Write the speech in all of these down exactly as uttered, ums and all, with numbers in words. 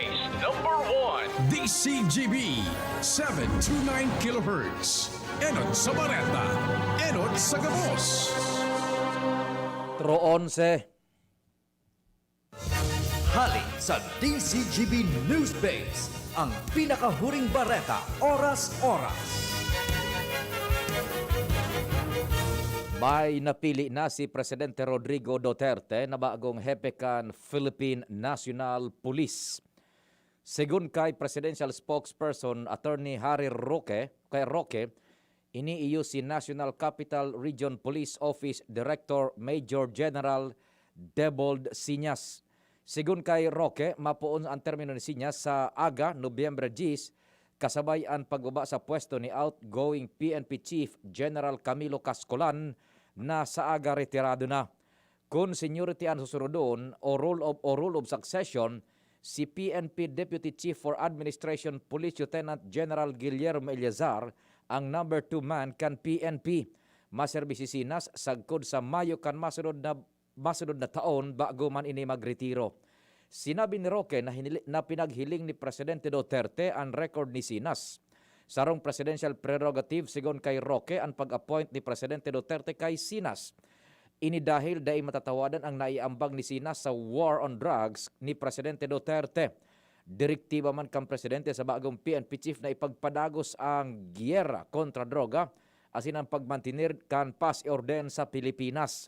Number one. D C G B, seven two nine kilohertz. Enot sa Bareta, enot sa Gabos. Tro onse. Hali sa D C G B News Base, ang pinakahuring bareta, oras-oras. May napili na si Presidente Rodrigo Duterte na bagong hepe kan Philippine National Police. Segun kay Presidential Spokesperson Attorney Harry Roque, kay Roque, ini iyo si National Capital Region Police Office Director Major General Debold Siñas. Segun kay Roque, mapoon an termino ni Siñas sa aga, Nobyembre diyes, kasabay an pagbaba sa pwesto ni outgoing P N P Chief General Camilo Cascolan na sa aga retirado na. Kun seniority an susunodon o rule of, o rule of succession, si P N P Deputy Chief for Administration Police Lieutenant General Guillermo Eleazar ang number two man kan P N P. Maserbi si Sinas sagkod sa Mayo kan masunod na, masunod na taon bago man ini magretiro. Sinabi ni Roque na hinili-, na pinaghiling ni Presidente Duterte an record ni Sinas. Sarong presidential prerogative, segun kay Roque, an pag-appoint ni Presidente Duterte kay Sinas. Ini dahil dai matatawadan ang naiambag ni Sinas sa war on drugs ni Presidente Duterte. Direktiba man kan presidente sa bagong P N P chief na ipagpadagos ang giyera kontra droga asin ang pagmantener kan paz y orden sa Pilipinas.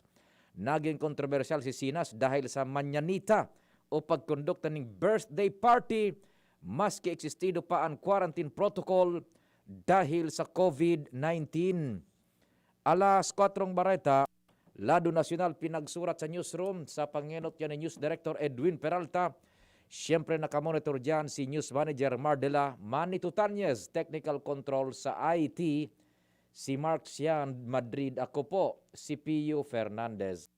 Nagin kontrobersyal si Sinas dahil sa manyanita o pagkondukta ning birthday party, maski existido pa an quarantine protocol dahil sa COVID nineteen. Alas kwatrong bareta, Lado Nasyonal, pinagsurat sa newsroom sa pangenot yan ni News Director Edwin Peralta. Siyempre, nakamonitor dyan si News Manager Mardela Manny Tutanez, technical control sa I T, si Mark Sian Madrid, ako po, si Pio Fernandez.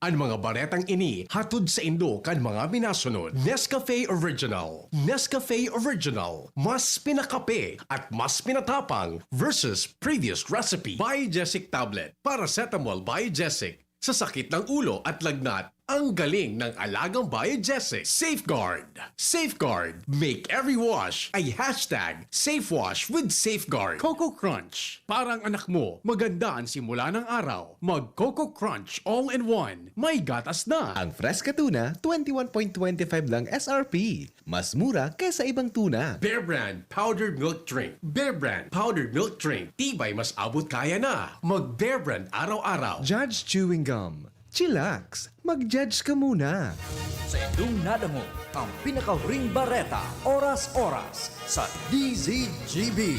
An mga baretang ini hatod saindo kan mga minasunod: Nescafe Original. Nescafe Original, mas pinakape at mas pinatapang versus previous recipe. Biogesic Tablet, Paracetamol Biogesic. Sa sakit ng ulo at lagnat, ang galing ng alagang Biogesic. Safeguard. Safeguard. Make every wash a hashtag safe wash with Safeguard. Coco Crunch. Parang anak mo, maganda ang simula ng araw. Mag Coco Crunch all-in-one. May gatas na. Ang Fresca Tuna, twenty-one point twenty-five lang S R P. Mas mura kaysa ibang tuna. Bear Brand Powdered Milk Drink. Bear Brand Powdered Milk Drink. Tibay mas abot kaya na. Mag Bear Brand araw-araw. Judge Chewing Gum. Chillax, mag-judge ka muna. Sa indong nadangog, ang pinakahuring bareta, oras-oras, sa D Z G B.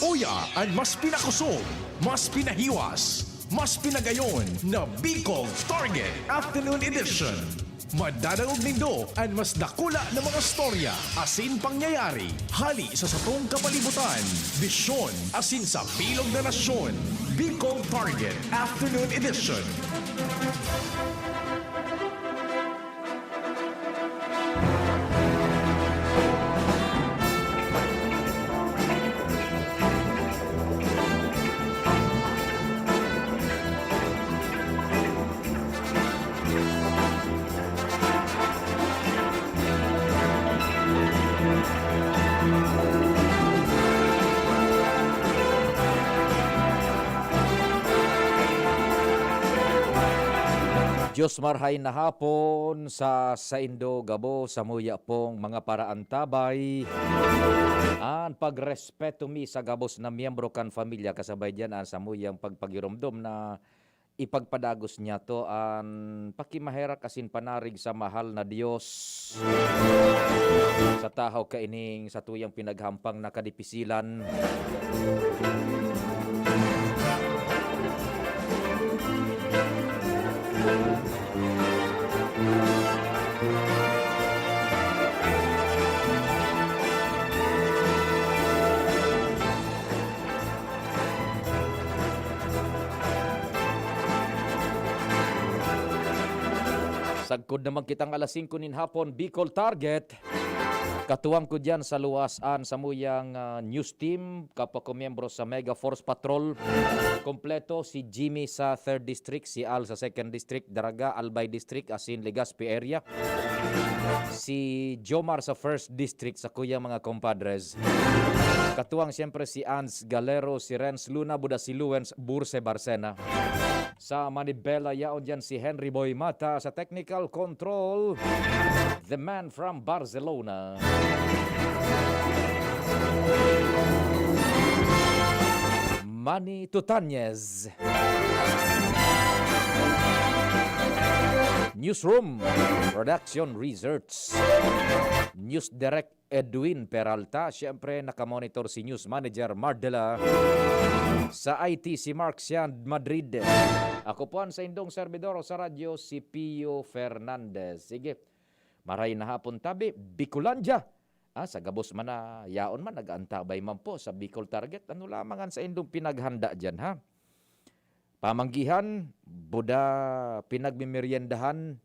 Uya, an mas pinakosog, mas pinahiwas, mas pinagayon na Bicol Target Afternoon Edition. Madadangog nindo an mas dakula na mga storya asin pangyayari hali sa satong kapalibutan, bisyon asin sa bilog na nasyon. Bicol Target Afternoon Edition. Diyos marhay na hapon sa saindo gabos, samuya pong mga paraantabay. An pagrespeto mi sa gabos na miyembro kan pamilya, kasabay diyan an samuyang pagpagiromdom na ipagpadagos niyato an pakimaherak asin panarig sa mahal na Dios. Sa tahaw kaining satuyang pinaghampang na kadipisilan. Sagkod naman kitang alas singko nin hapon, Bicol Target. Katuwang ko diyan sa luwas an samuyang, ah, news team, kapwa ko miyembro sa Mega Force Patrol. Kompleto si Jimmy sa third District, si Al sa second District, Daraga, Albay District, asin Legazpi area. Si Jomar sa first District, sa kuyang mga compadres. Katuwang siyempre si Ans Galero, si Renz Luna, buda si Luens Burse Barcena. Sa Manibela, yaon diyan si Henry Boy Mata. Sa technical control, the man from Barcelona, Manny Tutanyez. Newsroom, Production Research, News Direct Edwin Peralta. Siyempre, nakamonitor si News Manager Mardela. Sa I T, si Mark Sian Madrid. Ako po ang saindong servidor sa radyo, si Pio Fernandez. Sige, maray na hapon tabi, Bicolandia. Ah, sa gabos man na yaon man, nag-aantabay man po sa Bicol Target. Ano lamang ang saindong pinaghanda dyan, ha? Pamanggihan, buda pinagmimeriendahan,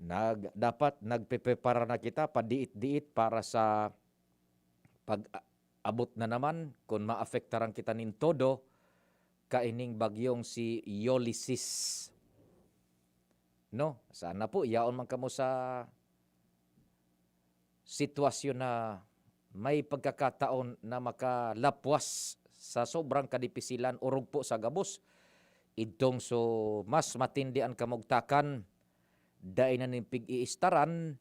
nag-, dapat nagpeprepara na kita padiit-diit para sa pag-abot na naman kun maapektaran kita nin todo kaining bagyong si Ulysses. No? Sana po, yaon man kamo sa sitwasyon na may pagkakataon na makalapwas sa sobrang kadipisilan, orog po sa gabos. Idtong so mas matindi an kamugtakan, dai na nin pig-iistaran,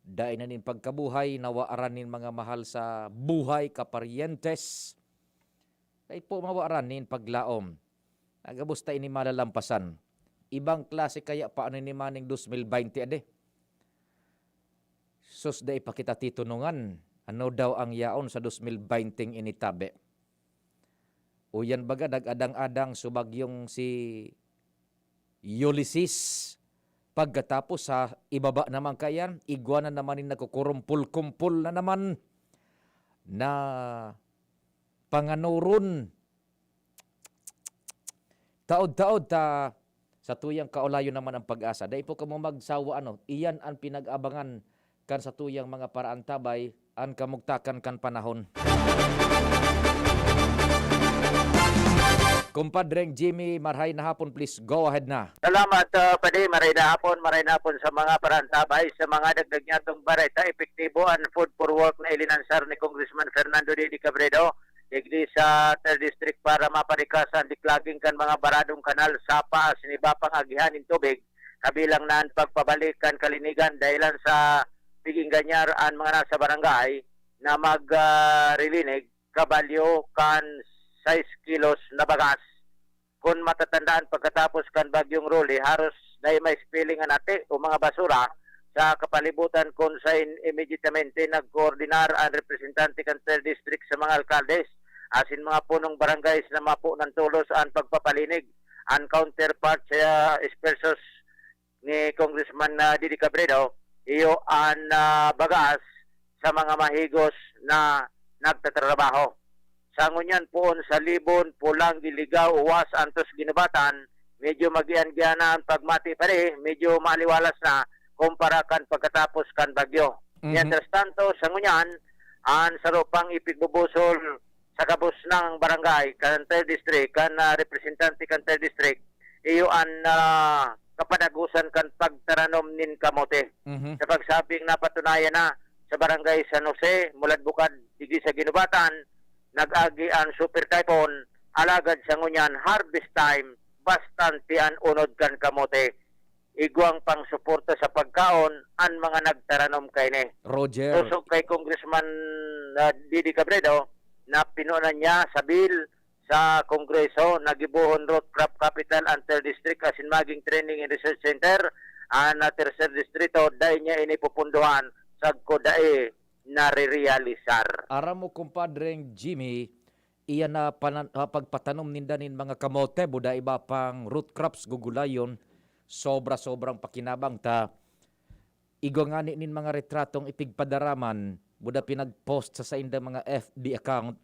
dai na nin pagkabuhay, nawaran nin mga mahal sa buhay, kaparyentes. Dai po mawaran nin paglaom. Nagabos ta ini malalampasan. Ibang klase kaya pa ano ni maning dos mil baynte ade? Sus, dai pa kita titunungan. Ano daw ang yaon sa dos mil baynte ini tabi? O yan baga, nag-adang-adang so bagyong si Ulysses. Pagkatapos sa ibaba naman kayan, igwa na naman nin nagkukurumpul-kumpul na naman na panganoron. Taod-taod ta sa tuyang kaulayon naman ang pag-asa. Dai po kamo magsawa, ano, iyan ang pinag-abangan kan sa tuyang mga paraantabay, an kamugtakan kan panahon. Kumpadreng Jimmy, marhay na hapon, please go ahead na. Salamat, ah, Padi. Maray na hapon, maray na hapon sa mga parantabay, sa mga dagdag niyatong bareta. Epektibo an Food for Work na ilinansar ni Congressman Fernando Didi Cabredo digdi sa third District para maparikas an diklaging kan mga baradong kanal, sapa asin iba pang agihan nin tubig, kabilang na an pagpabalik kan kalinigan dahilan sa pig-engañar an mga nasa barangay na mag, ah, rilinig kabalyo kan sais kilos na bagas. Kun matatandaan, pagkatapos kan Bagyong Rolly, haros dai may spilling an ati o mga basura sa kapalibutan, kun saen immediatamente nagkoordinar an representante kan third District sa mga alkaldes asin mga punong barangays na maponan tolos an pagpapalinig. An counterpart sa esfuerzos ni Congressman, ah, Didi Cabredo, iyo an, ah, bagas sa mga mahigos na nagtatrabaho. Sa ngunyan poon sa Libon, Polangui, Ligao, Uwas, antos Guinobatan, medyo magian-gian na an pagmati pa rin, medyo maaliwalas na kumpara kan pagkatapos kan bagyo. Mhm. Mientras tanto, sa ngunyan, an saro pang ipigbubusol sa gabos nang barangay, kan third District, kan, ah, representante kan third District, iyo an, ah, kapanagusan kan pagtaranom nin kamote. Mhm. Sa pagsabing napatunayan na sa Barangay San Jose, Mulad Bukad, digdi sa Guinobatan, nag-agi an super typhoon, alagad sa ngunyan, harvest time, bastante an unod kan kamote. Igwang pangsuporta sa pagkaon an mga nagtaranom kaini. Roger. Sosog kay Congressman, ah, Didi Cabredo, na pinunan niya sa bill sa Kongreso na gibohon root crop capital an third District asin maging training and research center an, ah, Tercer Distrito, dai niya ini pupundohan sagkod dai narerealisar. Aram mo, kumpadreng Jimmy, iyan na panan-, ah, pagpatanom ninda nin mga kamote, buda iba pang root crops, gugulayon, sobra-sobrang pakinabang ta. Igwa ngani nin mga retratong ipigpadaraman, buda pinag-post sa saindang mga F B account.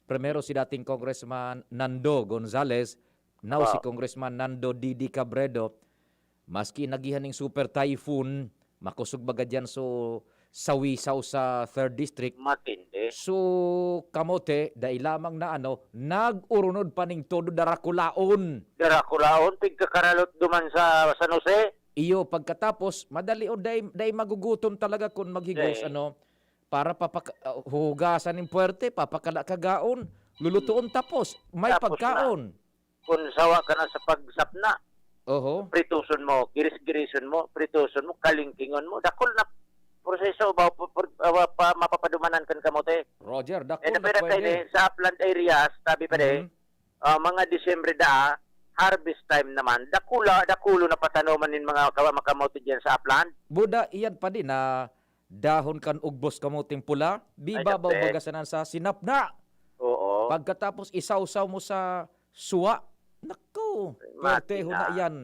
Primero si dating Congressman Nando Gonzales, now si Oh. Congressman Nando Didi Cabredo. Maski nagihan ning super typhoon, makosog baga diyan so sawisaw sa third district. Matindi. So, kamote, dai lamang na ano, nag-urunod pa ning todo darakulaon. Darakulaon, pigkakaralot duman sa San Jose. Iyo, pagkatapos, madali o dai, dai magugutom talaga kun maghigos, Dai. ano, para papak- uh, hugasan ning puwerte, papakala kagaon, lulutuon tapos, may Tapos na. pagkaon. Kung sawa ka na sa pagsapna, Oho. prituson mo, giris-girison mo, prituson mo, kalingkingon mo. Dakul na proseso ba, pa, pa, pa, mapapadumanan kan kamote. Roger, dakul Eh, na napira tayo pwede. ni, sa upland areas, tabi pa din, Mhm. ah, mga Disyembre da, harvest time naman. Dakula, dakulo na patanoman nin mga kawa-, makamote dyan sa upland. Buda, iyan pa din na dahon kan ugbos kamuting pula, bibabaw Ay, baga sana sa sinapna. Oo. Pagkatapos isawsaw mo sa suwa, naku, Mati pwerteho na na. Yan.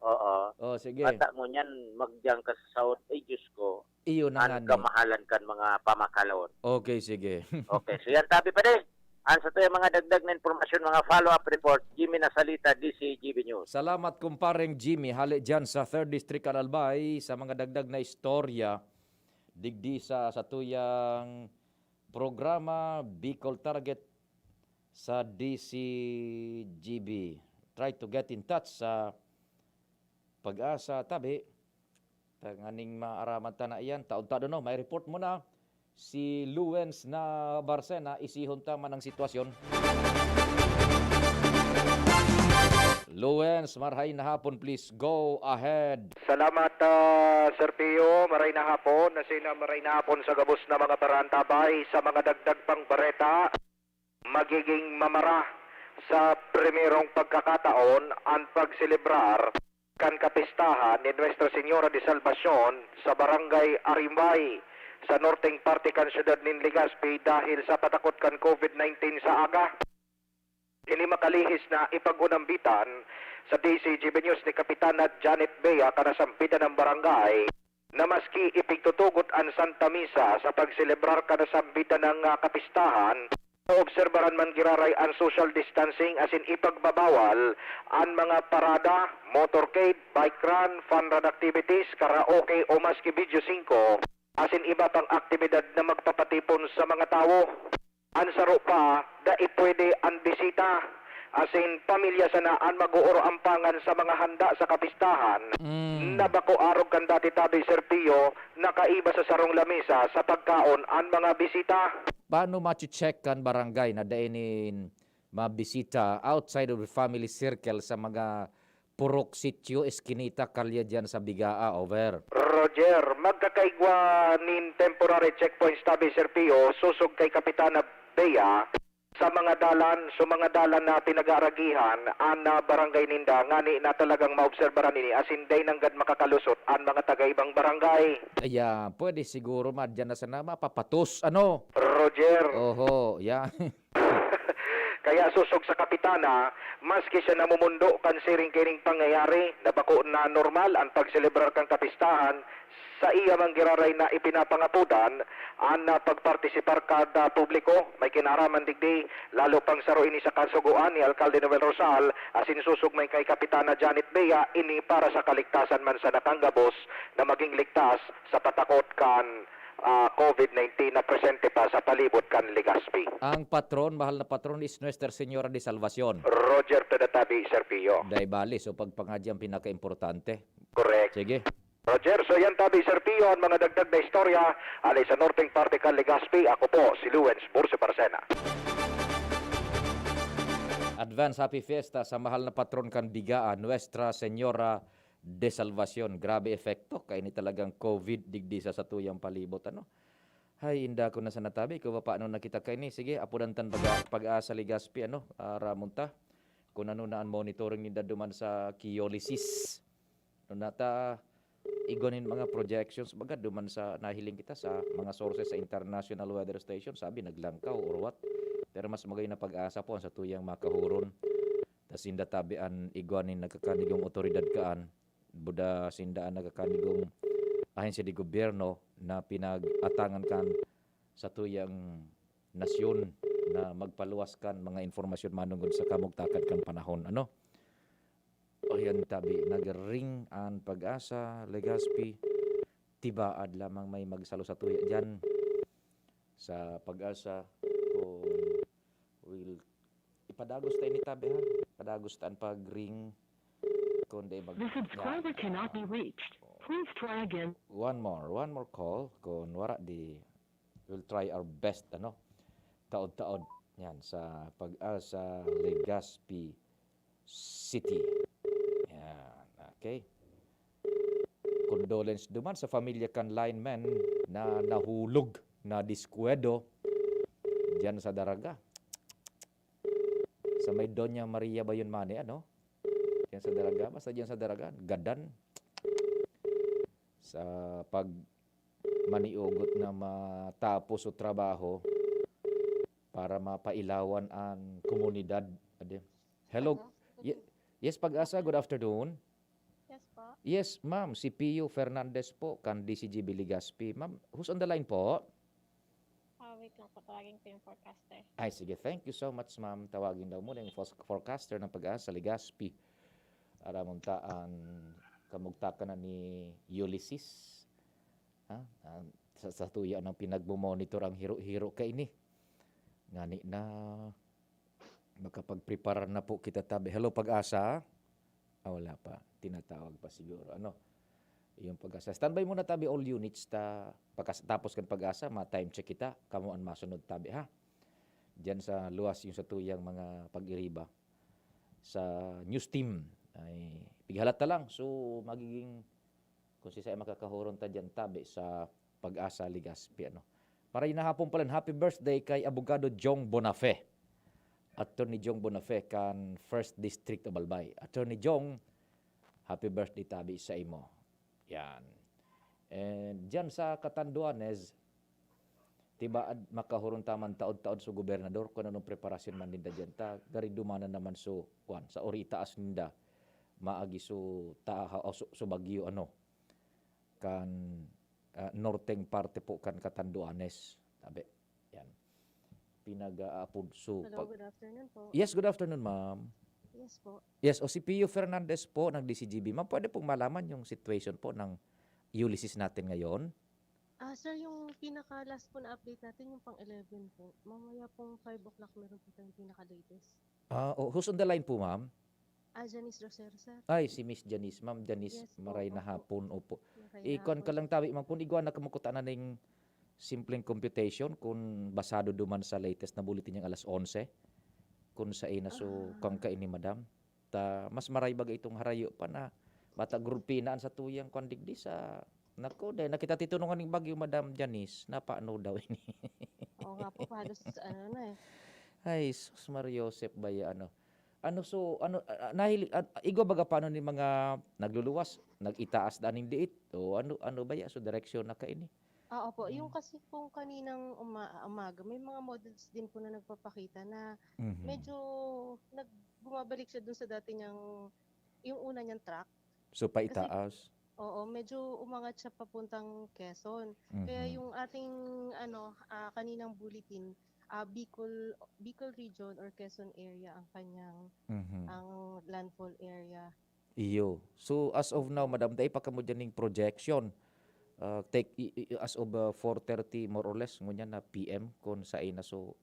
Oo. Oh, sige. Bata mo niyan, magdiyan ka sa sahod. Ay, Diyos ko. Iyo na Ang ngani. kamahalan kan mga pamakalon. Okay, sige. Okay, so yan, tabi pa din. Ang sa tuyang mga dagdag na impormasyon, mga follow-up report, Jimmy Nasalita, D C G B News. Salamat, kumpareng Jimmy. Hali dyan sa third District, Albay, sa mga dagdag na istorya, digdi sa, sa tuyang programa, Bicol Target, sa D C G B. Try to get in touch sa Pag-asa, tabi. Tanganing maaraman ta na iyan. Taon-taon, no? May report muna si Luens na Barcena. Isihon ta man ang sitwasyon. Luens, marahay na hapon. Please go ahead. Salamat, ah, Sir Pio. Maray na hapon. Asin, ah, maray na hapon sa gabos na mga barantabay. Sa mga dagdag pang bareta, magiging mamara sa primerong pagkakataon ang pagselebrar kan kapistahan ni Nuestra Señora de Salvacion sa Barangay Arimbay, sa norteng parte kan siyudad nin Legazpi dahil sa patakot kan COVID nineteen sa aga. Ini makalihis na ipag-unambitan sa D C G B News ni Kapitana Janet Bea, kanasambitan ng barangay, na maski ipigtutugot an Santa Misa sa pagselebrar kanasambitan ng, ah, kapistahan, oobserbaran man giraray an social distancing asin ipagbabawal an mga parada, motorcade, bike run, fun run activities, karaoke o maski video singko, asin iba pang aktibidad na magpapatipon sa mga tawo. An saro pa, dai pwede an bisita. Asin pamilya sana an mag-ooroampangan sa mga handa sa kapistahan, Mm. na bako arog kan dati tabi, Sir Pio, nakaiba sa sarong lamesa sa pagkaon an mga bisita. Paano mache-check kan barangay na dai nin mabisita outside of the family circle sa mga purok, sitio, eskinita, kalye diyan sa Bigaa? Over. Roger, magkakaigwa nin temporary checkpoints tabi, Sir Pio, sosog kay Kapitana Bea, sa mga dalan, sa mga dalan na pinag-aaragihan an, ah, barangay ninda, ngani na talagang maobserbaran ini, asin dai nanggad makakalusot an mga taga-ibang barangay. Ayan, pwede siguro madyan na sana mapapatos, ano? Roger, Oho, yan. Kaya sosog sa Kapitana, maski siya namumundo kan siring kining pangyayari na bako na normal an pagselebrar kan kapistahan, sa iya man giraray na ipinapangapodan an, ah, pagpartisipar kada publiko. May kinaraman digdi, lalo pang saro ini sa kasugoan ni Alkalde Noel Rosal, asin sosog man kay Kapitana Janet Bea, ini para sa kaligtasan man sa nakanggabos na maging ligtas sa patakot kan, ah, COVID nineteen na presente pa sa palibot kan Legazpi. Ang patron, mahal na patron, is Nuestra Señora de Salvacion. Roger to the tabi, Sir Pio. Dai bali, so pagpangadya ang pinakaimportante. Correct. Sige. Roger, so yan tabi, Sir Pio, ang mga dagdag na istorya. Alay sa norteng parte kan Legazpi, ako po si Luens Bursi Barcena. Advance Happy Fiesta sa mahal na patron kan Bigaa, Nuestra Señora de Salvacion. Grabe epekto, kaini talagang COVID digdi sa satuyang palibot, ano? Hay, inda ko na sa natabi, ko paano nakita kaini? Sige, apudan tan baga Pag-asa Legazpi, ano, ah, ramon ta. Kung ano na ang monitoring ninda duman sa Kiolysis. No, nata, igwa nin mga projections, baga duman sa nahiling kita sa mga sources sa International Weather Station, sabi naglangkaw or what. Pero mas magay na Pag-asa po ang satuyang makahuron. Tas sinda tabi an igwa nin nagkakanigong otoridad kaan, buda sinda an nagkakanigong ahensya de gobyerno na pinag-atangan kan satuyang nasyon na magpaluwas kan mga impormasyon manongod sa kamugtakan kan panahon. Ano? Ayan tabi, nag-ring an Pag-asa, Legazpi. Tibaad lamang may magsalo sa tuya diyan sa Pag-asa kung will ipadagos ta ini tabi, ha? Padagos ta an pag-ring kung di mag- The subscriber cannot be reached. Please try again. One more, one more call. Kung wala, di, we'll try our best, ano? Taod-taod. Yan, sa Pag-asa, Legazpi City. Yan, okay. Condolence duman sa pamilya kan lineman na nahulog, na diskuedo diyan sa Daraga. Sa may Doña Maria ba yun, Mani, ano? Diyan sa Daraga, basta diyan sa Daraga, gadan. Sa pag maniugot na matapos o trabaho para mapailawan ang komunidad. Ade. Hello. Hello. Ye-, yes, Pag-asa, good afternoon. Yes po. Yes, ma'am. Si Pio Fernandez po, kan D C G B Legazpi. Ma'am, who's on the line po? Ah, wait lang po. Tawagin ko yung forecaster. Ay, sige. Thank you so much, ma'am. Tawagin daw muna yung fos-, forecaster ng Pag-asa Legazpi. Aramon ta an kamugtakan na ni Ulysses. Ha? Ah, sa, sa tuya nang pinagmo-monitor ang hiro-hiro kaini. Ngani na makapagpreparar na po kita tabi. Hello, Pag-asa? Ah, wala pa. Tinatawag pa siguro. Ano? Yung Pag-asa. Standby muna tabi, all units, ta pakas-, tapos kan Pag-asa, ma-time check kita. Kamo an masunod tabi, ha? Diyan sa luwas yung sa tuyang mga pag-iriba sa news team. Ay, pighalata lang. So, magiging, kung sisay makakahuron ta diyan tabi sa Pag-asa Legazpi, ano. Maray na hapon pala, happy birthday kay Abogado Jong Bonafe. Attorney Jong Bonafe kan First District of Albay. Attorney Jong, happy birthday tabi sa imo. Yan. And diyan sa Catanduanes, tibaad makahuron ta man taod-taod sa gobernador kung anong preparasyon man ninda diyan ta. Gari dumanan naman so, kwan, sa Oritaas ninda, maagi so Taha o so, so Baguio, ano, kan, ah, norteng parte po kan Catanduanes. Tabi, yan. Pinag-aapod so Hello, pag- good afternoon po. Yes, good afternoon, ma'am. Yes po. Yes, o si Pio Fernandez po ng D C G B. Ma'am, pwede pong malaman yung situation po ng Ulysses natin ngayon? Ah, sir, yung pinaka-last po na update natin, yung pang eleven po. Mamaya pong five o'clock meron po tayong pinaka-latest. Ah, oh, who's on the line po, ma'am? Ah, Janice Rosero, sir. Ay, si Miss Janice. Ma'am Janice, Yes po, maray na opo. hapon, opo. Maray na Ikon ka hapon. lang tabi, ma'am, kung igwa na kamukuta na ning simpleng computation, kung basado duman sa latest na bulletin niyang alas onse, kung sa ina so, Ah. kang kaini, madam. Ta, mas maray baga itong harayo pa na bata gurpinaan sa tuyang kwan digdi sa, nako, dahil nakita titunungan ning bagyo, Madam Janice, na paano daw ini? Oo nga po, halos ano na eh. Ay, sus, Mario Joseph ba ya, ano? Ano, so, ano, ah, nahili-, ah, igwa baga paano ni mga nagluluwas? Nag-itaas na ning diit? O ano, ano ba ya? So, direksyon na kaini? Ah, opo. Yung Mm. kasi kung kaninang uma-, umaga, may mga models din po na nagpapakita na Mhm. medyo nag-, bumabalik siya dun sa dati niyang, yung una niyang track. So, Kasi paitaas? Oo, medyo umangat siya papuntang Quezon. Kaya Mhm. yung ating, ano, ah, kaninang bulletin, ah, Bicol, Bicol region or Quezon area ang kanyang, Mhm. ang landfall area. Iyo. So, as of now, madam, dai pa kamo dyan ning projection. Ah, take, i-, i-, as of, ah, four thirty, more or less, ngunyan na P M, kung sa ina so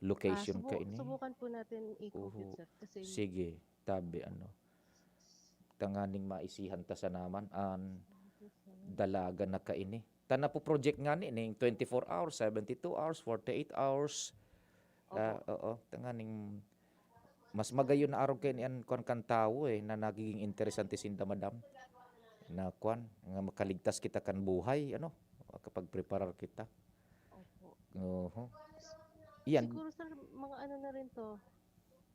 location Ah, subu-, ka ini. subukan po natin i-compute, Oho. sir, kasi Sige, tabi, ano. Tanganing maisihan ta sa naman, an Opo, sir. dalaga na kaini. Ta napo-project ngani ning twenty-four hours, seventy-two hours, forty-eight hours. Ah, Opo. oo, tanganing mas magayon na arog kaini an kwan kan tawo, eh, na nagiging interesante sinda, madam. Na kwan, nga makaligtas kita kan buhay, ano, makapagpreparar kita. Opo. Oho. Iyan. Siguro, sir, mga ano na rin 'to,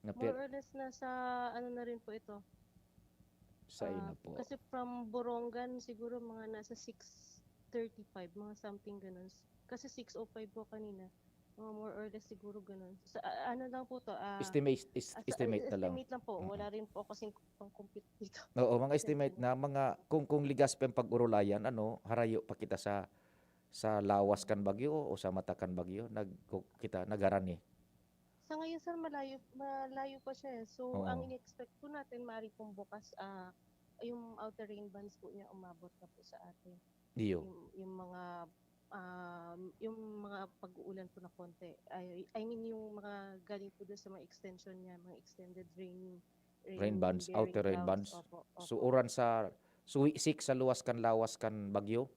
Na more per- or less nasa ano na rin po ito. Sa Ah, ina po. kasi from Borongan siguro mga nasa six thirty-five, mga something gano'n. Kasi six oh five po kanina. Mga more or less siguro gano'n. Sa, a-, ano lang po 'to, ah, Estimate, es-, as-, estimate na lang. estimate lang po. Mm. Wala rin po kasing pang-compute dito. Oo, mga Kasi estimate na mga kung, kung ligas pa yung pag-urulayan, ano, harayo pa kita sa, sa lawas kan bagyo o sa mata kan bagyo, nag-, kita, nagarani. Sa ngayon, sir, malayo, malayo pa siya, eh. So, Oo. ang ini-expect po natin, maaari pong bukas, ah, yung outer rain bands po niya umabot na po sa atin. Iyo. Yung, yung mga, um, yung mga pag-uulan po na konti. Ay, I mean, yung mga galing po doon sa mga extension niya, mga extended rain, Rain bands, bearing outer rain clouds. Bands. Opo, So, opo. uran sa suwisik sa luwas kan lawas kan bagyo.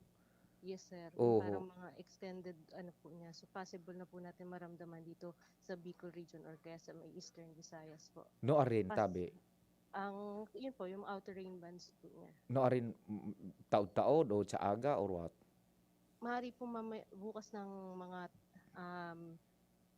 Yes, sir. Yung Oho. parang mga extended, ano po niya. So, possible na po natin maramdaman dito sa Bicol region or kaya sa may Eastern Visayas po. No arin, Pas- tabi. Ang, yun po, yung outer rain bands po niya. No arin, mm, taod-taod o sa aga or what? Maaari po mamay, bukas ng mga, um,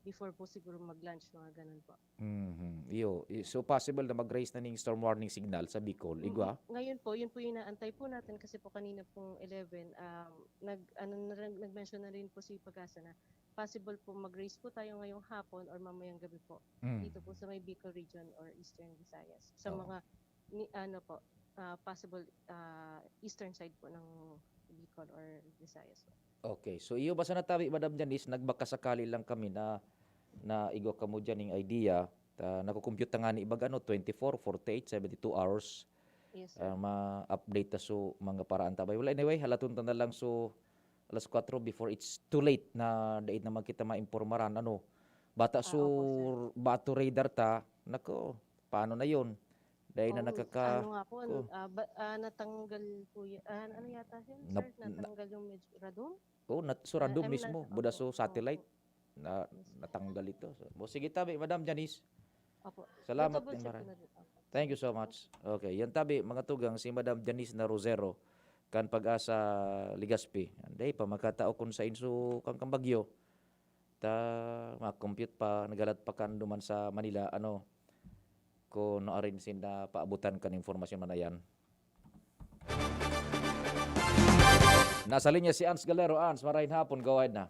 before po siguro mag-lunch, mga ganun po. Mhm. Iyo. I- So, possible na mag-raise na ning storm warning signal sa Bicol. Mm, Igwa? Ngayon po, yun po yung inaantay po natin kasi po kanina pong eleven, um, nag, ano, na rin- nag-mention na rin po si Pag-asa na possible po mag-raise po tayo ngayong hapon or mamayang gabi po Mm. dito po sa may Bicol region or Eastern Visayas. Sa Oo. mga, ni, ano po, ah, possible ah, eastern side po ng Bicol or Visayas po. Okay. So, iyo basta natabi, Madam Janice, nagbakasakali lang kami na na igwa kamo dyan ning idea. Ta, nakukompute ta ngani, iba gano, twenty-four, forty-eight, seventy-two hours. Yes, sir. Ah, ma-update ta so mga paraan ta bay. Well, anyway, halaton ta na lang so alas kwatro before it's too late na dait naman kita maimpormaran, ano. Bata Ah, so opo, sir. bato radar ta, nako, paano na yon? Dahil na Oo, nakaka- ano nga po, ko. Ah, ba, ah, natanggal po yun. Ah, ano yata yun, Nap- sir? Natanggal yung medyo radon? Oh, nat- so Ah, radom I mean, mismo, na- buda opo, so satellite, opo. na Yes, sir. natanggal ito. So, bo, sige tabi, Madam Janice. Opo. Salamat Double din, check Mara. ko na din. Opo. Thank you so much. Okay, yan tabi, mga tugang, si Madam Janice na Rosero, kan Pag-asa Legazpi. Anday pa, makatao kun sa inso kan, kan bagyo. Ta, ma-compute pa, nagalat pa kan duman sa Manila, ano, kung no arin sinda paabutan kan informasyon man ayan. Nasa linya si Ans Galero. Ans, marahin hapon, go ahead na.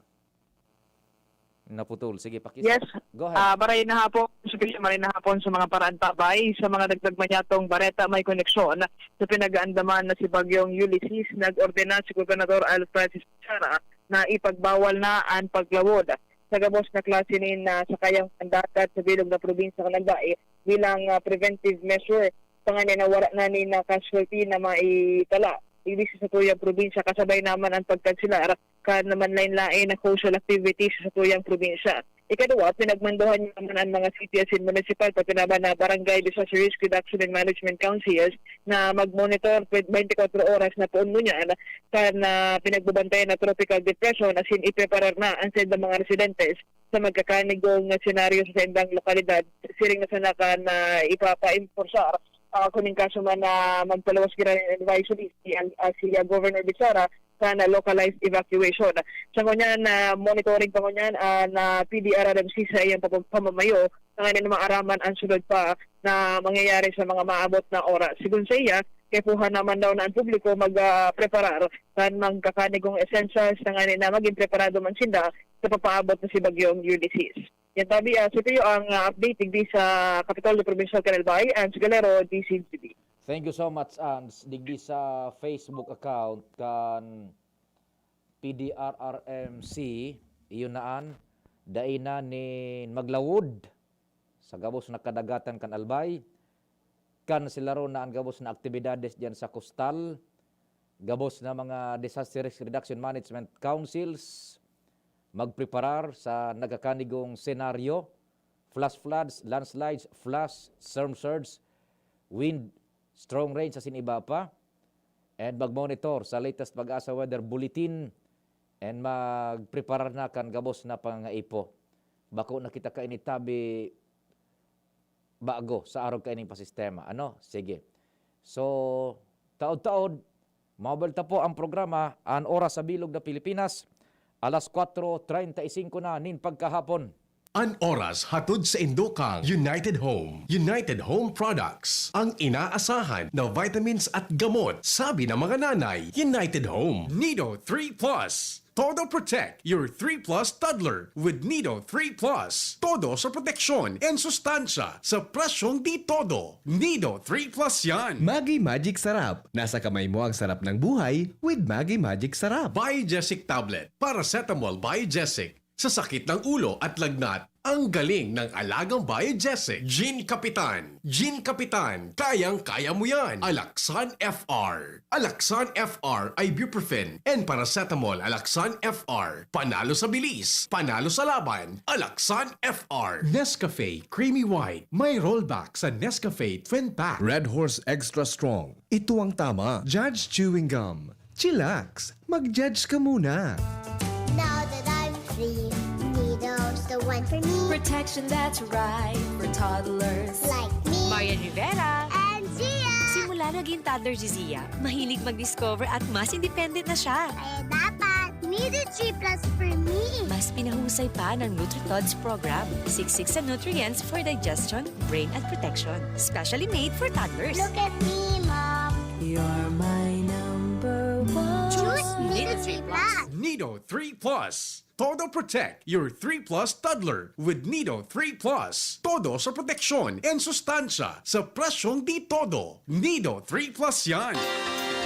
Naputol. Sige, pakis. Yes. Go ahead. Ah, maray na hapon, Sir Billy, maray na hapon sa mga paraan tabay. Sa mga dagdag manyatong bareta, may koneksyon sa pinag-aandaman na si Bagyong Ulysses. Nag-ordena si Gobernador Alfred Sara na ipagbawal na ang paglawod sa gabos na klase nin, ah, sakayang pandagat sa bilog na probinsya kan Albay bilang, ah, preventive measure. Panganin na wala na ni na casualty na maitala. Ibig sa tuyang probinsya, kasabay naman ang pagkanselar kan naman lain-lain na social activities sa tuyang probinsya. Ikaduwa, pinagmanduhan niya naman ang mga city asin municipal, pati naman na barangay disaster risk reduction and management councils na mag-monitor twenty-four oras na poon ngunyan kan, ah, pinagbabantayan na tropical depression asin ipreparar na ang saindang mga residentes sa magkakanigong senaryo sa saindang lokalidad. Siring na sana kan, ah, ipapa-enforcear, ah, kung in kaso man na magpaluwas kita nin advisory si, ah, si, ah, Governor Bichara kan, ah, localized evacuation. Sa ngunyan, ah, monitoring pa ngunyan, ah, na P D R R M C sa iyang papag-, pamamayo, tanganing maaraman ang sunod pa na mangyayari sa mga maabot na oras. Sigon sa iya, kaipuhan naman daw na ang publiko mag, ah, preparar kan magkakanigong essentials tanganing na maging preparado man sinda sa papaabot na si Bagyong Ulysses. Yan tabi, ah, sa tuyo ang, ah, update digdi sa Kapitolyo Provincial kan Albay, Ans Galero, D C G B. Thank you so much, Ans. Digdi sa Facebook account kan P D R R M C, iyo na an, dai na nin maglawod sa gabos na kadagatan kan Albay. Kanselaron na an gabos na aktibidades diyan sa kostal. Gabos na mga disaster risk reduction management councils magpreparar sa nagkakanigong senaryo, flash floods, landslides, flash, storm surge, wind, strong rain asin iba pa. And mag-monitor sa latest Pag-asa Weather Bulletin and magpreparar na kan gabos na pangangaipo. Bako na kita kaini tabi bago sa arog kaining pasistema. Ano? Sige. So, taod-taod, maubal ta po ang programa, An Oras sa Bilog na Pilipinas, alas kwatro treinta y cinco na nin pagkahapon. An oras hatod saindo kan United Home. United Home Products, ang inaasahan na vitamins at gamot, sabi ng mga nanay. United Home. Nido three plus. Todo protect your three plus toddler with Nido three plus. Todo sa proteksyon and sustansya sa presyong di todo. Nido three plus yan. Maggi Magic Sarap. Nasa kamay mo ang sarap ng buhay with Maggi Magic Sarap. Biogesic Tablet. Paracetamol Biogesic. Sa sakit ng ulo at lagnat, ang galing ng alagang Biogesic. Gin Kapitan. Gin Kapitan. Kayang-kaya mo yan. Alaxan F R. Alaxan F R, ibuprofen, and paracetamol. Alaxan F R. Panalo sa bilis. Panalo sa laban. Alaxan F R. Nescafe Creamy White. May rollback sa Nescafe Twin Pack. Red Horse Extra Strong. Ito ang tama. Judge Chewing Gum. Chillax. Mag-judge ka muna. Now that I'm free, Nido's the one for me. Protection that's right for toddlers. Like me Marian Rivera. and Zia. Simula naging toddler si Zia, mahilig mag-discover at mas independent na siya. Kaya dapat Nido three plus for me. Mas pinahusay pa ng NutriTods program. Siksik sa nutrients for digestion, brain at protection. Specially made for toddlers. Look at me, Mom. You're my number one. Choose Nido three plus. Nido three plus. Todo protect your three plus toddler with Nido three plus. Todo sa proteksyon and sustansya sa presyong di todo. Nido three plus yan.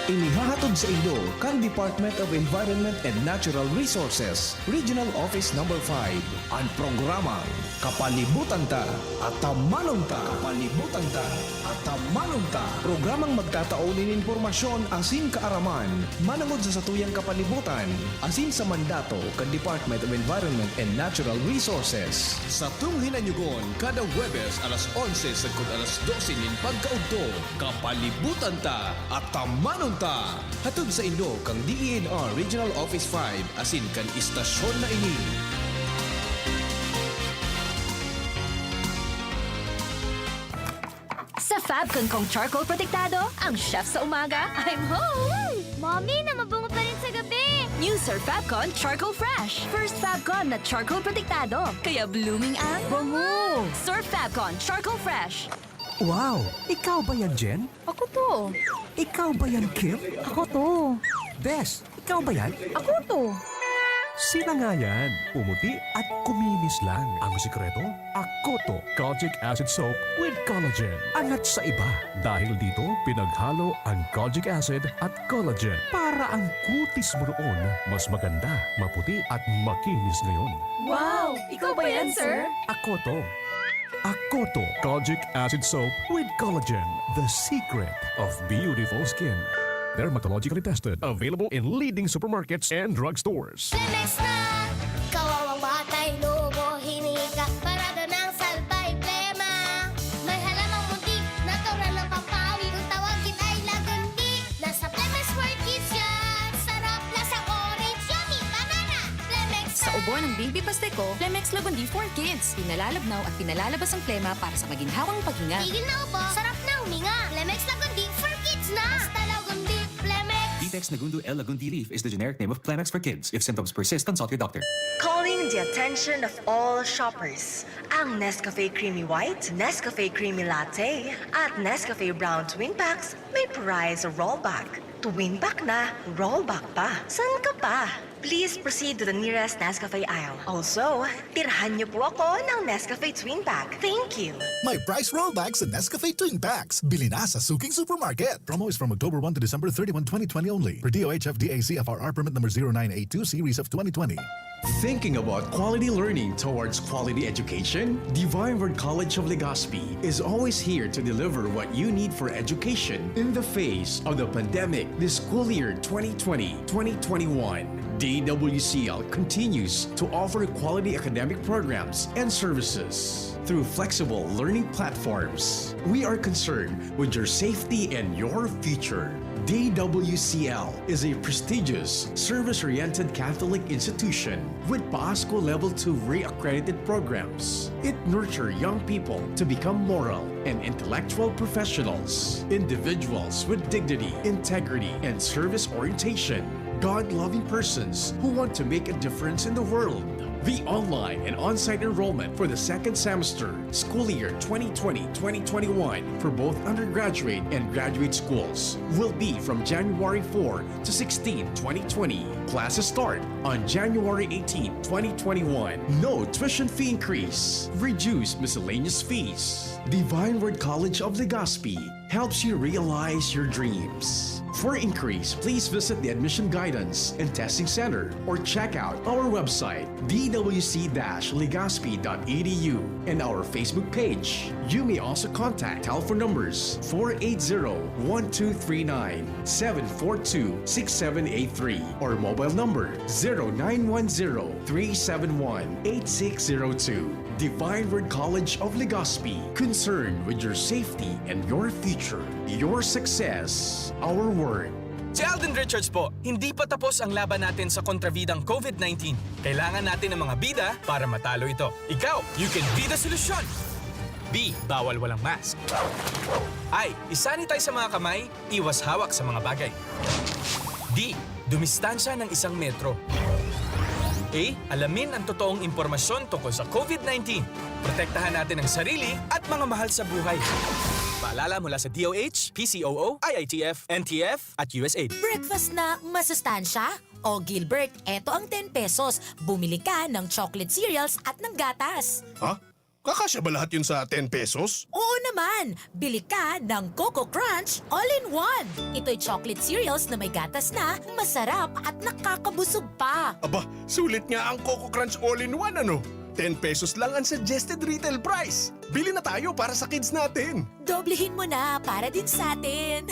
Inihahatod sa indo kan Department of Environment and Natural Resources, Regional Office Number five, an programang Kapalibutan Ta, Atamanon Ta. Kapalibutan Ta, Atamanon Ta. Programang magtatao nin impormasyon asin kaaraman manongod sa satuyang kapalibutan asin sa mandato kan Department of Environment and Natural Resources. Satong hinanyugon kada Huwebes alas onse sagkod alas dose nin pagkaudto. Kapalibutan Ta, Atamanon Ta! Hatod sa indo kan D E N R Regional Office five asin kan istasyon na ini. Sa Fabcon kong charcoal protektado, ang chef sa umaga, I'm home! Mommy, na mabungo pa rin sa gabi. New Sir Fabcon Charcoal Fresh. First Fabcon na charcoal protektado, kaya blooming ang bango. Sir Fabcon Charcoal Fresh. Wow! Ikaw ba yan, Jen? Ako to. Ikaw ba yan, Kim? Ako to. Bes, ikaw ba yan? Ako to. Sila nga yan. Pumuti at kuminis lang. Ang sikreto, Akoto Kojic Acid Soap with Collagen. Angat sa iba. Dahil dito, pinaghalo ang kojic acid at collagen para ang kutis mo noon mas maganda, maputi at makinis ngayon. Wow! Ikaw ba yan, sir? Akoto. Akoto Kojic Acid Soap with Collagen. The secret of beautiful skin. Dermatologically tested. Available in leading supermarkets and drugstores. Flemex na! Kawawang batay, lobo, hinika, parada ng salbay, plema. May halamang muntik, natural na pampawi. Kung tawagin ay lagundi, nasa Flemex for Kids yan. Sarap, lasang orange, yummy, banana. Flemex Sa ubo ng baby paste ko, Flemex Lagundi for Kids. Pinalalabnaw at pinalalabas ang plema para sa maginhawang paghinga. Tigil na ubo, sarap na huminga. Flemex Lagundi for Kids na. Basta Lagundi, Flemex. Detex Nagundu L. Lagundi leaf is the generic name of Flemex for kids. If symptoms persist, consult your doctor. Calling the attention of all shoppers. Ang Nescafe Creamy White, Nescafe Creamy Latte, at Nescafe Brown Twin Packs may prize rollback. Twin pack na, rollback pa. San ka pa? Please proceed to the nearest Nescafe aisle. Also, tirhan niyo po ako ng Nescafe Twin Pack. Thank you! May price rollback sa Nescafe Twin Packs. Bili na sa suking supermarket. Promo is from October one to December thirty-one, twenty twenty only. Per D O H F D A C F R R permit number zero nine eight two series of twenty twenty. Thinking about quality learning towards quality education? Divine Word College of Legazpi is always here to deliver what you need for education in the face of the pandemic this school year twenty twenty, twenty twenty-one. D W C L continues to offer quality academic programs and services through flexible learning platforms. We are concerned with your safety and your future. D W C L is a prestigious, service-oriented Catholic institution with PASCO Level two re-accredited programs. It nurtures young people to become moral and intellectual professionals, individuals with dignity, integrity, and service orientation, God-loving persons who want to make a difference in the world. The online and on-site enrollment for the second semester, school year twenty twenty, twenty twenty-one, for both undergraduate and graduate schools will be from January four to sixteen, twenty twenty. Classes start on January eighteen, twenty twenty-one. No tuition fee increase. Reduced miscellaneous fees. Divine Word College of Legazpi helps you realize your dreams. For inquiries, please visit the Admission Guidance and Testing Center or check out our website, d w c dash legazpi dot e d u, and our Facebook page. You may also contact telephone numbers four eight zero, one two three nine, seven four two, six seven eight three, or mobile number zero nine one zero, three seven one, eight six zero two. Divine Word College of Legazpi, concerned with your safety and your future. Your success, our word. Si Alden Richards po, hindi pa tapos ang laban natin sa kontrabidang covid nineteen. Kailangan natin ng mga bida para matalo ito. Ikaw, you can be the solution! B, bawal walang mask. I, isanitize sa mga kamay, iwas hawak sa mga bagay. D, dumistansya ng isang metro. A, alamin ang totoong impormasyon tungkol sa covid nineteen. Protektahan natin ang sarili at mga mahal sa buhay. Paalala mula sa D O H, P C O O, I I T F, N T F, at U S A I D. Breakfast na masustansya? O Gilbert, eto ang ten pesos. Bumili ka ng chocolate cereals at ng gatas. Ha? Kakasya ba lahat yun sa ten pesos? Oo naman! Bili ka ng Coco Crunch All-in-One. Ito'y chocolate cereals na may gatas na, masarap at nakakabusog pa. Aba, sulit nga ang Coco Crunch All-in-One, ano? Ten pesos lang ang suggested retail price. Bili na tayo para sa kids natin. Doblehin mo na para din sa atin.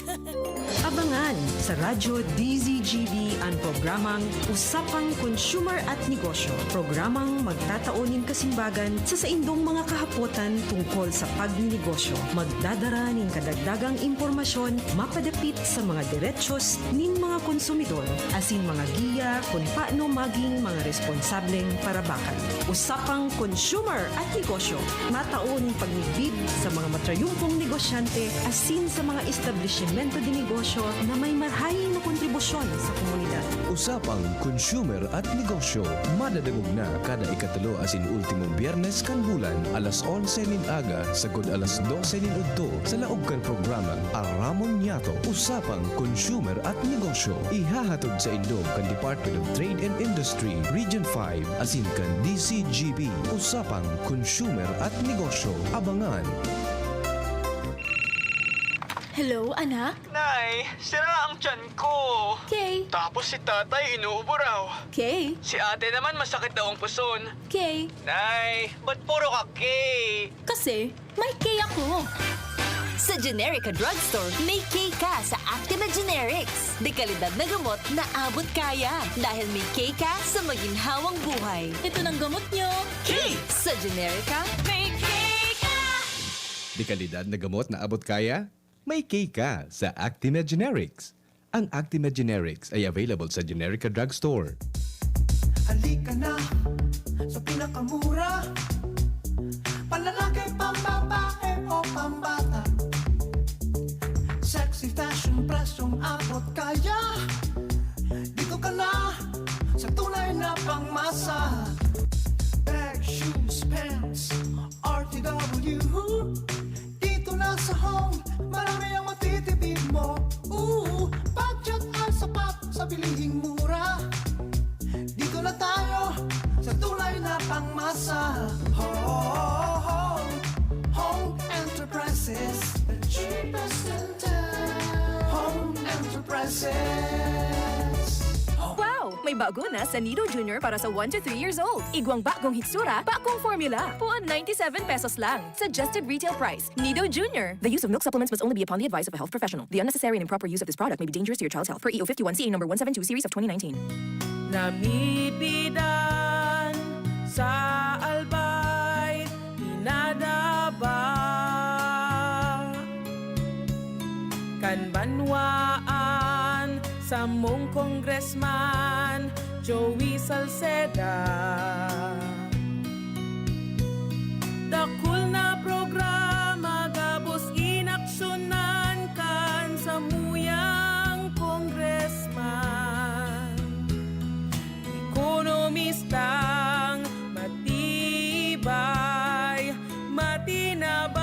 Abangan sa Radyo D Z G B an programang Usapang Consumer at Negosyo. Programang magtatao nin kasimbagan sa saindong mga kahapotan tungkol sa pagninegosyo. Magdadara nin kadagdagang impormasyon mapadapit sa mga derechos nin mga konsumidor asin mga giya kun paano maging mga responsableng parabakan. Usapang Consumer at Negosyo. Matao nin pagmidbid sa mga matrayumpong negosyante asin sa mga establisimento de negosyo na may marahay na kontribusyon sa komunidad. Usapang Consumer at Negosyo, madadangog na kada ikatulo asin ultimong Biyernes kan bulan, alas onse nin aga sagkod alas dose nin udto, sa laog kan programang Aramon Niyato, Usapang Consumer at Negosyo. Ihahatod saindo kan Department of Trade and Industry, Region five, asin kan D C G B. Usapang Consumer at Negosyo. Abangan! Hello, anak? Nay, sira ang tiyan ko. Kay? Tapos si tatay inuubo raw. Kay? Si ate naman masakit daw ang puson. Kay? Nay, ba't puro ka K? Kasi may K ako. Sa Generica Drugstore, may K ka sa Actima Generics. Dekalidad na gamot na abot kaya. Dahil may K ka sa maginhawang buhay. Ito ng gamot nyo. K! Sa Generica, may K ka! Dekalidad na gamot na abot kaya? May K ka sa Actima Generics. Ang Actima Generics ay available sa Generica Drugstore. Halika na sa pinakamura. Panlalaki, pambabae o pambata. Sexy fashion, presyong abot kaya. Dito ka na sa tunay na pangmasa. Bag, shoes, pants, R T W. Dito na sa home, marami ang matitipid mo. Ooh, budget ay sapat sa bilihing mura. Dito na tayo sa tunay na pangmasa. Home, home enterprises, the cheapest in town. Home enterprises. Wow! May bago na sa Nido Junior para sa one to three years old. Igwang bagong hitsura, bagong formula. Puon ninety-seven pesos lang. Suggested retail price. Nido Junior. The use of milk supplements must only be upon the advice of a health professional. The unnecessary and improper use of this product may be dangerous to your child's health. Per E O fifty-one C A number one seven two series of twenty nineteen. Namipidan sa albay, pinadaba kan banwaan samong Congressman Joey Salceda. Dakul na programa gabos inaksyonan kan samuyang congressman. Ekonomistang matibay, matinabang.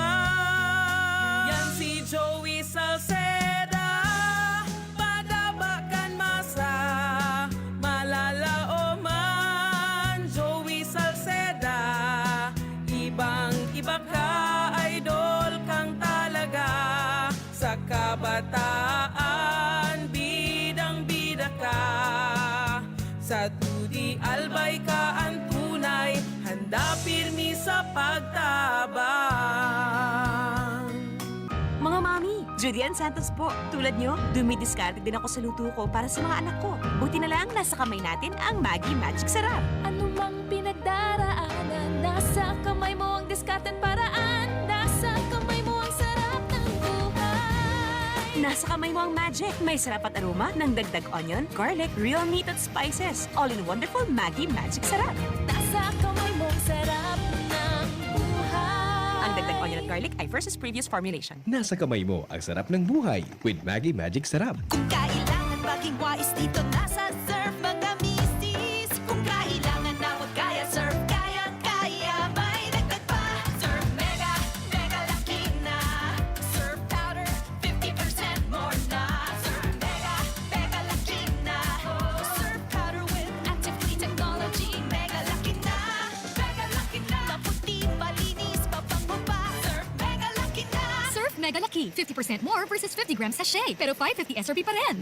Yan si Joey Salceda, padaba kan masa, malalaoman. Joey Salceda. At Rudy Albay ka ang tunay, handa pirmi sa pagtabang. Mga mami, Judy Ann Santos po. Tulad nyo, dumidiskarte din ako sa luto ko para sa mga anak ko. Buti na lang, nasa kamay natin ang Maggi Magic Sarap. Anumang pinagdaraanan, nasa kamay mo ang diskarte at paraan. Nasa kamay mo ang sarap ng buhay. Nasa kamay mo ang magic. May sarap at aroma ng dagdag onion, garlic, real meat at spices. All in wonderful Maggi Magic Sarap. Nasa kamay mo ang sarap ng buhay. Ang dagdag onion at garlic ay versus previous formulation. Nasa kamay mo ang sarap ng buhay with Maggi Magic Sarap. Kung kailangan maging wais dito, nasa Surf mga misis. Kung kailangan na magkaya, Surf kaya-kaya. May dagdag pa, Surf Mega, Mega Laki na. Surf Powder, fifty percent more na. Surf Mega, Mega Laki na. Surf Powder with active clean technology. Mega Laki na, Mega Laki na. Maputi, malinis, mabango pa. Surf Mega Laki na. Surf Mega Laki, fifty percent more versus fifty grams sachet, pero five fifty S R P pa rin.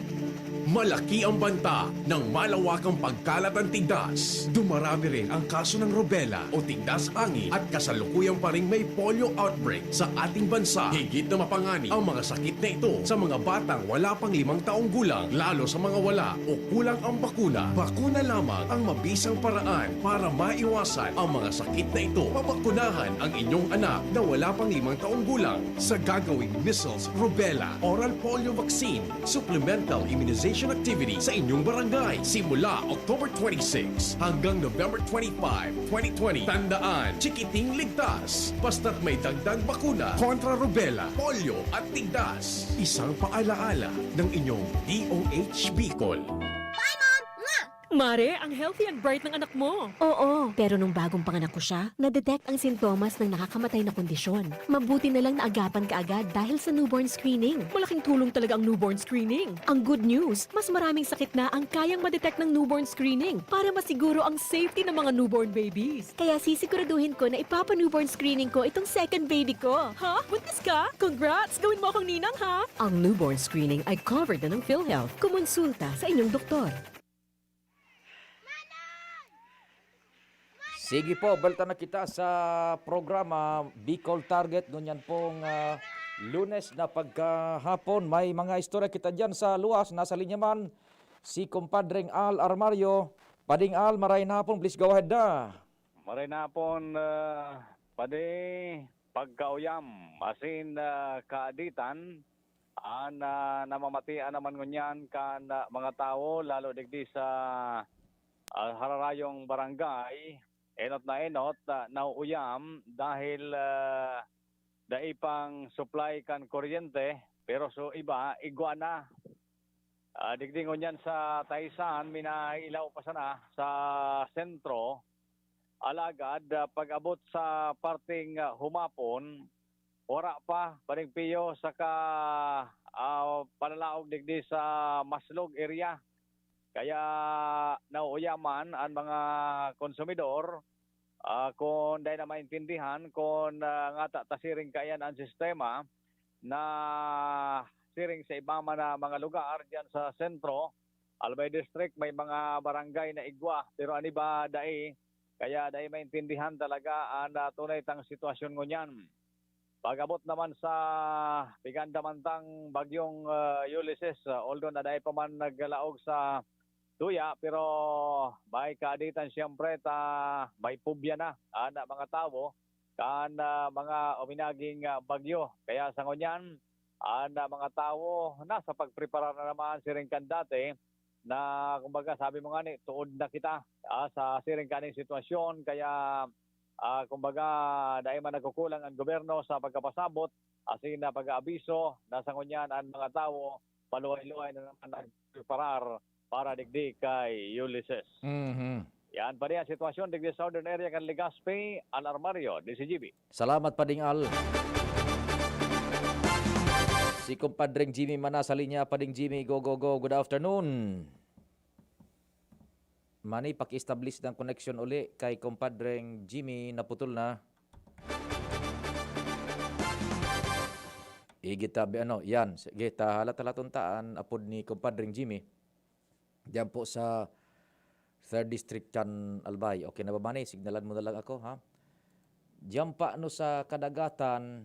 Malaki ang banta ng malawakang pagkalat ng tigdas. Dumarami rin ang kaso ng rubella o tigdas hangin at kasalukuyan pa ring may polio outbreak sa ating bansa. Higit na mapanganib ang mga sakit na ito sa mga batang wala pang limang taong gulang, lalo sa mga wala o kulang ang bakuna. Bakuna lamang ang mabisang paraan para maiwasan ang mga sakit na ito. Pabakunahan ang inyong anak na wala pang limang taong gulang sa gagawing measles, rubella, oral polio vaccine, supplemental immunization activity sa inyong barangay simula October twenty-six hanggang November twenty-five, twenty twenty. Tandaan, chikiting ligtas basta't may dagdag bakuna kontra rubella, polio at tigdas. Isang paalaala ng inyong D O H Bicol. Bye, Mom! Mwah! Mare, ang healthy and bright ng anak mo. Oo, pero nung bagong panganak ko siya, na-detect ang sintomas ng nakakamatay na kondisyon. Mabuti na lang naagapan kaagad dahil sa newborn screening. Malaking tulong talaga ang newborn screening. Ang good news, mas maraming sakit na ang kayang ma-detect ng newborn screening para masiguro ang safety ng mga newborn babies. Kaya sisiguraduhin ko na ipapa-newborn screening ko itong second baby ko. Ha? Buntis ka? Congrats! Gawin mo akong ninang, ha? Ang newborn screening ay covered na ng PhilHealth. Kumonsulta sa inyong doktor. Sige po, balta na kita sa programa Bicol Target. Ngunyan pong, ah, Lunes na pagkahapon, may mga istorya kita diyan sa luwas. Nasa linya man si Kumpadreng Al Armario. Pading Al, maray na hapon. Please go ahead na. Maray na hapon, ah, Padi. Pagkauyam, asin, ah, kaaditan, an, ah, namamatian naman ngunyan kan, ah, mga tawo, lalo digdi sa, ah, hararayong barangay, enot na enot, ah, nauuyam dahil, ah, dai pang supply kan kuryente, pero so iba, igwa na. Ah, digdi ngunyan sa Taysan, minailaw pa sana sa sentro. Alagad, ah, pag-abot sa parteng, ah, humapon, wara pa, Pading Pio, saka, ah, palalaog digdi sa Maslog area. Kaya nauuyaman an mga konsumidor, ah, kun dai na maintindihan kun, ah, ngata ta siring kaiyan an sistema na siring sa iba man na mga lugar diyan sa sentro, Albay District, may mga barangay na igwa, pero an iba dai. Kaya dai maintindihan talaga an, ah, tunay tang sitwasyon ngunyan. Pag-abot naman sa piganda man tang bagyong, ah, Ulysses, ah, although na dai pa man naglalaog sa tuya, pero may kaaditan siyempre ta may phobia na an mga tawo kan, ah, mga uminaging, ah, bagyo. Kaya sa ngunyan, an, ah, mga tawo nasa pagpreparar na naman siring kan dati na, kumbaga, sabi mo nga ni, tuod na kita, ah, sa siring kaning sitwasyon. Kaya, ah, kumbaga, dai man nagkukulang ang gobyerno sa pagkapasabot asin na pag-aabiso na sa ngunyan an mga tawo paluhay-luhay na naman nagpreparar para digdi kay Ulysses. Mhm. Yan pa rin ang sitwasyon digdi sa southern area kan Legazpi, Al Armario, D C G B. Salamat, Pading Al. Si Kumpadreng Jimmy man nasa linya. Pading Jimmy, go, go, go. Good afternoon. Mani, paki-establish ng connection uli kay Kumpadreng Jimmy, naputol na. Igit tabi, ano, yan. Sige, ta, halat-halaton ta an apod ni Kumpadreng Jimmy. Diyan po sa Third District kan Albay. Okay na ba, Manny? Signalan mo na lang ako, ha? Diyan pa, no, sa kadagatan,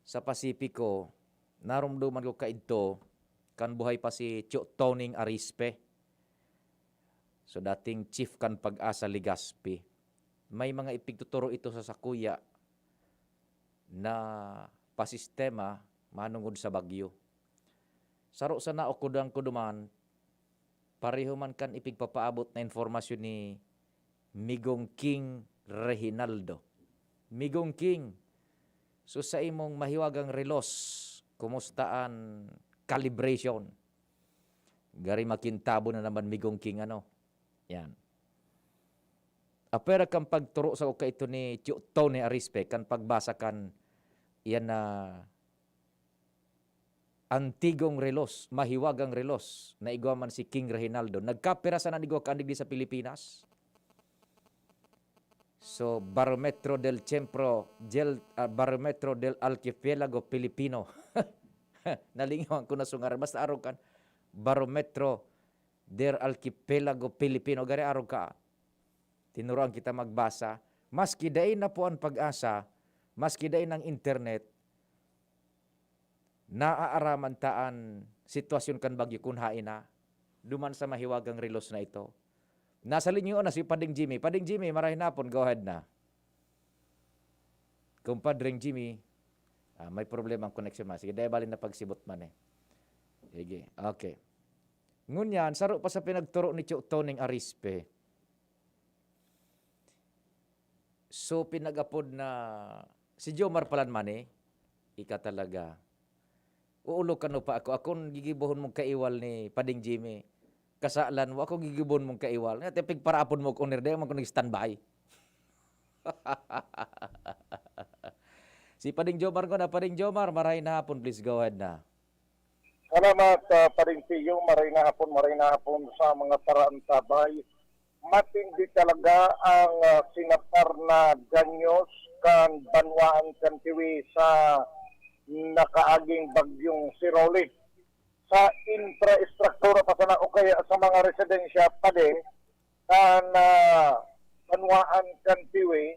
sa Pasipiko, narumduman ko kaidto, kan buhay pa si Tio Toning Arispe. So, dating chief kan Pag-asa Legazpi. May mga ipigtuturo ito sa sakuya na pasistema manungod sa bagyo. Saro sana o kudang-kuduman, pareho man kan ipigpapaabot na informasyon ni Migong King Reginaldo. Migong King, so sa imong mahiwagang relos, kumusta an calibration? Gari makintabu na naman, Migong King, ano? Yan. Apwera kan pagturo sa kaito ni Tio Tony Arispe, kan pagbasa kan iyan na antigong relos, mahiwagang relos, na igwa man si King Reginaldo. Nagkapira sana an igwa kaandig di sa Pilipinas? So, Barometro del Centro, del, ah, Barometro del Archipiélago Filipino. Nalingawan ko na sungaran. Basta arog kan Barometro del Archipiélago Filipino. Gari arog ka. Tinuruan kita magbasa. Maski dai na po ang Pag-asa, maski dai ng internet, naaaraman ta an sitwasyon kan bagyo kun haen na, duman sa mahiwagang relos na ito. Nasa linyo na si Pading Jimmy. Pading Jimmy, maray na hapon, go ahead na. Kumpadring Jimmy, ah, may problema ang connection man. Sige, dahil bali na pagsibot man eh. Sige, okay. Ngunyan, saro pa sa pinagturo ni Tio Toning Arispe. So, pinag-apod na si Jomar palan man eh. Ika talaga. Uulo ka no pa ako. Akong gigibohon mong kaiwal ni Pading Jimmy. Kasalan mo, ako gigibohon mong kaiwal. Nga, tipig paraapod mo ko nirde, man ko nag-standby. Si Pading Jomar ko na, Pading Jomar, maray na hapon, please go ahead na. Salamat, ah, Pading Tiyo. Maray na hapon, maray na hapon sa mga paraantabay. Matindi talaga ang, ah, sinapar na danyos kan banwaan kan Tiwi sa nakaaging bagyong si Rolly. Sa infrastruktura pa sana o kaya sa mga residensya pa din, kan, ah, banwaan kan Tiwi,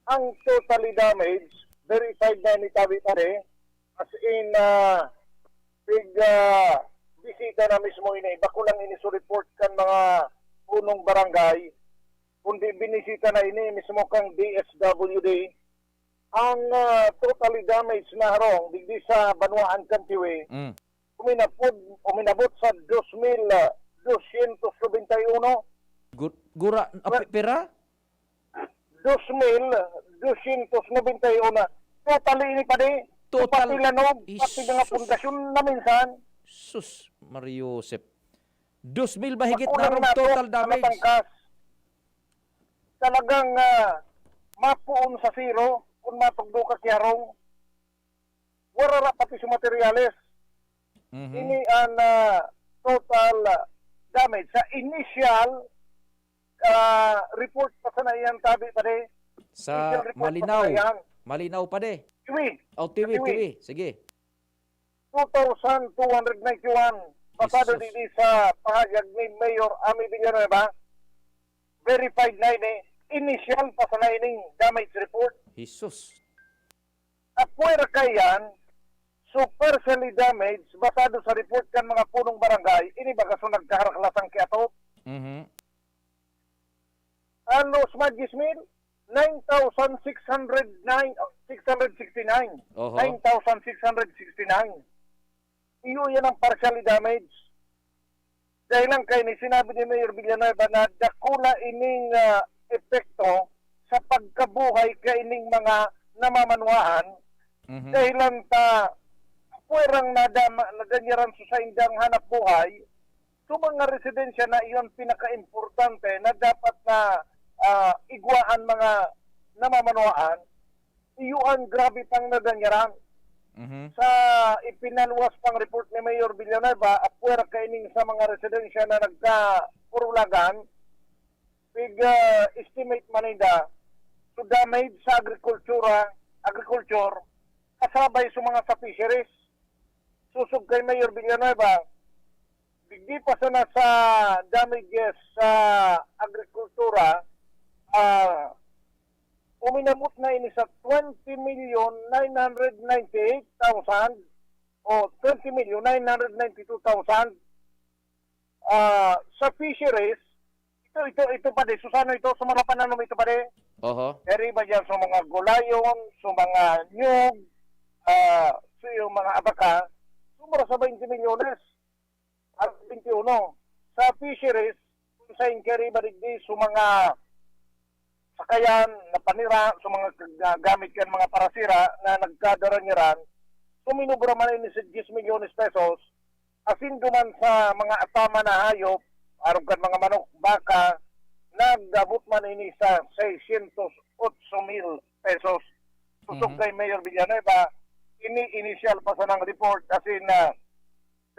ang totally damage, verified na ini tabi pare, as in, ah, pig, ah, bisita na mismo ini. Bako lang ini su-report kan mga punong barangay, kundi binisita na ini mismo kang D S W D. Ang, ah, totally damage na harong digdi sa banwaan kan Tiwi, Mm. uminapod, uminabot sa dos mil, ah, dosyentos nobenta y uno. Gu-, gura, ah, Well, pi-, pira? Dos mil dosyentos nobenta y uno. Totally ini pa di. Total. Pati lanog, pati mga Isus. Pundasyon na minsan. Sus, Mario Joseph. Dos mil mahigit Makulang na harong na total to, damage. Matangkas. Talagang, ah, mapuon sa zero kung matugdo ka ki harong. Wala ra pati sa materyales. Mhm. Ini an, ah, total, ah, damage. Sa initial, ah, report pa sana iyan tabi pa di. Sa Initial report pa malinaw. Sana iyan. Malinaw pa di. Tiwi. Oh, Tiwi, Tiwi. Tiwi. Sige. Two thousand two hundred ninety-one. Basado Jesus. Didi sa pahayag ni Mayor Ami Villanueva, verified na ini. Initial pa sana ining damage report. Jesus. Apwera kaiyan, so partially damaged, basado sa report kan mga punong barangay, ini baga so nagkaharaklasang kiatot. Mhm. Halos madis mil, nine thousand six hundred nine, oh, six hundred sixty-nine. Oho. Nine thousand six hundred sixty-nine. Iyo yan ang partially damaged. Dahil lang kay ni sinabi ni Mayor Villanueva na dakula ining, ah, epekto sa pagkabuhay kaining mga namamanwaan. Mhm. Dahilan ta pwerang nadama, nadanyaran sa saindang hanap buhay, sa mga residensya na iyon pinakaimportante na dapat na, ah, igwaan mga namamanwaan, iyo ang grabe pang nadanyaran. Mhm. Sa ipinalwas pang report ni Mayor Villanueva, apwera kaining sa mga residensya na nagkaurulagan, pig, ah, estimate man ninda, so damage sa agrikultura, agriculture, kasabay sa mga sa fisheries. Susog kay Mayor Villanueva, Di pa sana sa damages sa agrikultura, ah, uminabot na ini sa twenty million nine hundred ninety-eight thousand o twenty million nine hundred ninety-two thousand. Ah, sa fisheries, ito, ito, ito pa di, Susano, ito sa mga pananom, ito pa di. Oho. Eri ba dyan sa mga gulayon, sa mga nyug, ah, sa yung mga abaka, sumara sa twenty milyones. At twenty-uno. Sa fisheries, kung sa inquiry ba digdi, sa mga sakayan na panira, sa mga kag-, gamit kan mga parasira na nagkadara niran, suminubra man ini sa diyes milyones pesos, asin duman sa mga atama na hayop, arog kan mga manok, baka, nag-abot man ini sa seiscientos otso mil pesos. Kusog Mhm. kay Mayor Villanueva, ini initial pa sanang report, asin, ah,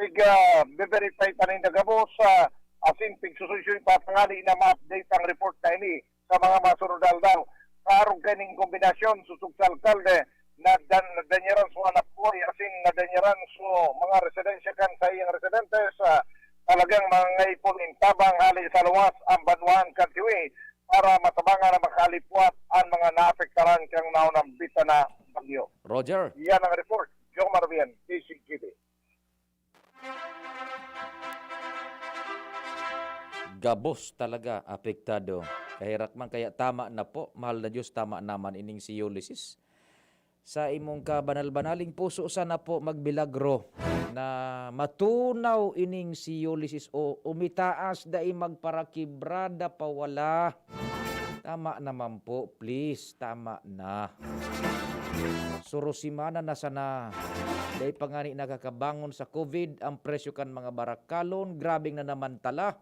pig, ah, be-verify pa ninda gabos, ah, asin pigsusuyoy pa tangali na ma-update ang report na ini sa mga masunod na aldaw. Sa arog kaning kombinasyon, susog sa alkalde, nadan-, nadanyaran sa hanapbuhay, asin nadanyaran sa mga residensya kan saiyang residente sa talagang mga ngaipon nin tabang hali sa luwas ang banwaan kan Tiwi para matabangan na makaalipwat ang mga naapektaran kan naunang bita na bagyo. Roger. Yan ang report. Jomar Bien, D C G B. Gabos talaga apektado. Kaherak man, kaya tama na po, mahal na Diyos, tama naman ining si Ulysses. Sa imong kabanal-banaling puso sana po magbilagro na matunaw ining si Ulysses o umitaas, dai magparakibrada pa wala. Tama naman po, please, tama na. Surosimana na sana. Dai pa ngani nakakabangon sa COVID, ang presyo kan mga barakalon, grabeng nanamantala.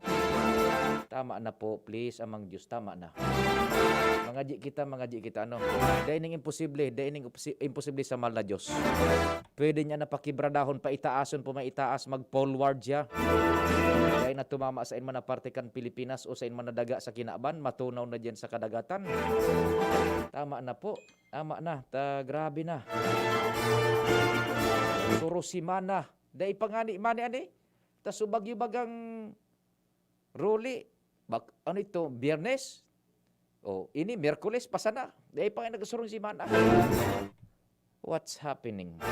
Tama na po, please, Amang Diyos, tama na. Mangadyi kita, mangadyi kita, ano? Dai ning imposible, dai ning imposi-, imposible sa mahal na Diyos. Pwede niya na pakibradahon, paitaason po, maitaas, mag-forward siya. Dai na tumama sa inman na parte kan Pilipinas o sa inman na daga sa kinaban, matunaw na diyan sa kadagatan. Tama na po. Tama na. Ta, grabe na. Surosimana. Dai pa ngani, mani, ani? Ta subagyo bagang Ruli, bak-, ano ito, Biyernes? O, ini, Miyerkules pa sana. Dai pa nga nagsurong si Mana. What's happening?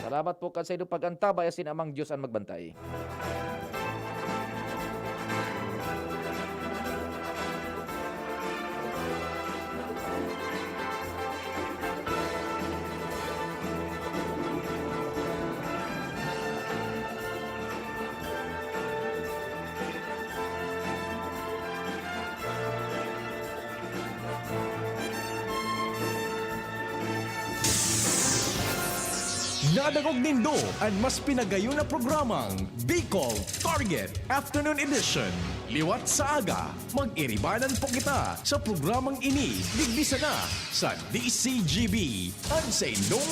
Salamat po kan sa inyong pag-antabay, asin Amang Diyos an magbantay. Nadangog nindo an mas pinagayon na programang Bicol Target Afternoon Edition. Liwat sa aga, mag-iribanan po kita sa programang ini, digdi sana sa D C G B, an saindong